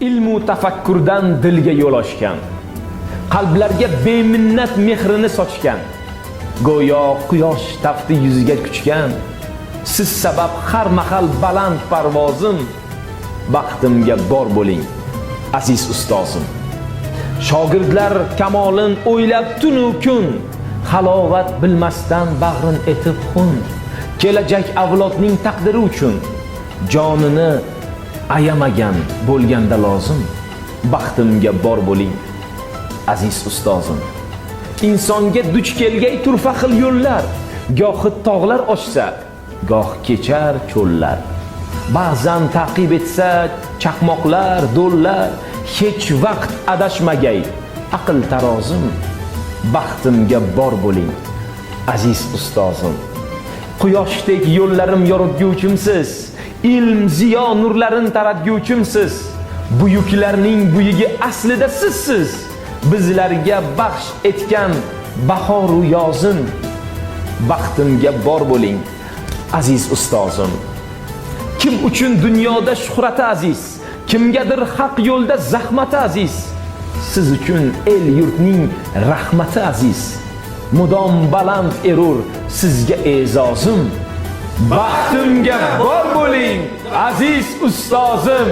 Ilmu tafakkurdan dilga yo'l ochgan, qalblarga beminnat mehrini sochgan, go'yo quyosh tafti yuziga kuchgan, siz sabab har mahal baland parvozim, baxtimga bor bo'ling, aziz ustozim. Shogirdlar kamolin o'ylab tunu kun, halovat bilmasdan bag'rin etib xun, kelajak avlodning taqdiri uchun jonini ayamagan bo'lganda lozim, baxtimga bor bo'ling, aziz ustozim. Insonga duch kelgay turfa xil yo'llar, gohi tog'lar oshsa, goh kechar cho'llar. Ba'zan ta'qib etsa chaqmoqlar, do'llar, hech vaqt adashmagay aql tarozim, baxtimga bor bo'ling, aziz ustozim. Quyoshdek yo'llarim yoritguvchimsiz, ilm ziyo nurlarin taratguvchimsiz. Buyuklarning buyugi aslida sizsiz, bizlarga baxsh etgan bahoru yozin, baxtimga bor bo'ling, aziz ustozim. Kim uchun dunyoda shuhrati aziz, kimgadir haq yo'lda zahmati aziz, siz uchun el yurtning rahmati aziz. Mudom baland erur sizga e'zozim, baxtimga bor bo'ling, aziz ustozim.